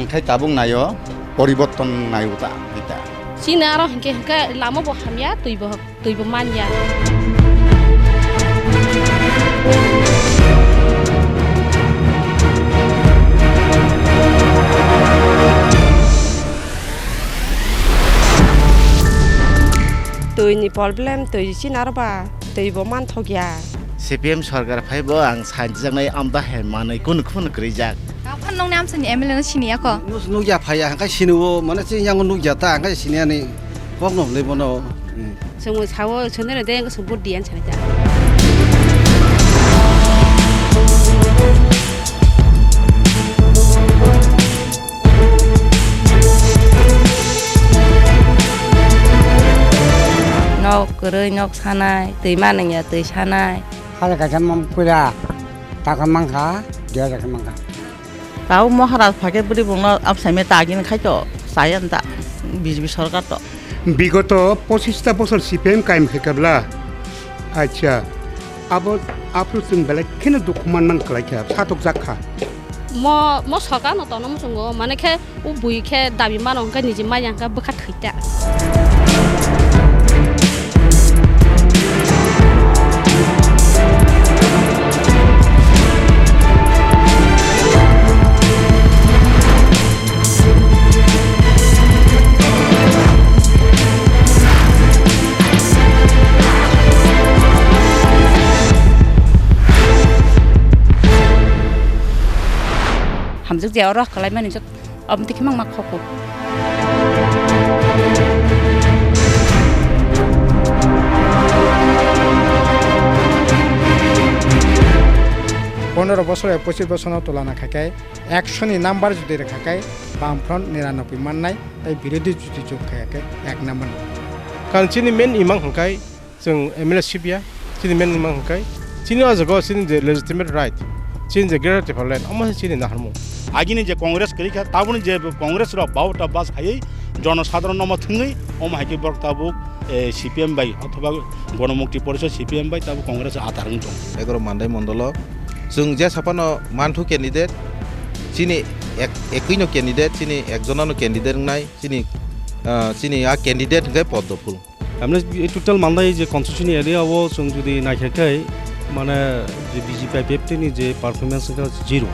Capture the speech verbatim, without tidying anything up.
Hwnkhe tabuk naio, poriborton naio ta, ita. Chini aro hwnkhe, hwnkhe lama bo hamya, twi bo, twi bo manya. Twi ni problem, twi chini aro ba, twi bo manthok ya. C P M sorkar phai bo ang sanjaknai amda hai manwi kunu kunu kwrwijak. Ang phano nongni amsani M L A no siniya kho. Nus nukya phaiya, hwnkhe siniwo, mane chini yango nukya ta, hwnkhe siniyani kokno hwnwi bono. Hmm. Chwngno sao, chwngno de, chwng vote diyan sanai ta. Nok kwrwi nok sanai, twi manwngya twi sanai. Hal kaisa mam pura, taka mankha, dia taka mankha. Tao Maharaj phai khe bwrwi bongno amsaimai tagini khai to, chaya da B J P sorkar to. Bigoto pochista bosor C P M kaim khai kabla. Acha, abo aphuru chwng belai kheno dukhu man man kwlai kha, satok jak kha. Mo, mo sorkar no tono muchungo, mane khe o bui khe dabi mano hwnkhe niji maya hwnkhe bwkha thwi ta. Hamjak je oro kwlai mani jot, omo twi khe mangma khoko. Pondro bosor bai pochis bosor no tulana khai khe, ekso ni number jodi rwkha khe, Bamfront niranoboi mannai, tei birodhi jodi jok kha khe, ek number. Karon chini main imang hwnkhe, chwng M L A sibya, chini main imang hwnkhe, chini o jaga o chini je legitimate right, chini je Greater Tipraland, omo se chini naharmung. Agini je Congress kwrwi kha, tabukni je Congress rok baota bas khaiwi jonosadharon no ma thwngwi, omo hai khe borok tabuk, eh, C P M bai othoba Ganamukti Porishad C P M bai tabuk Congress o athar wng tong. Egaroh Mandai mondolo chwng jesa phano manthu candidate, chini ek-, ekwi no candidate, chini ekjona no candidate wngnai, chini, ah, chini a candidate hwnkhe Poddo Phul. Emne total Mandai je constituency area o chwng jodi naikha khe, mane je B J P I P F T ni je performance wngkha zero.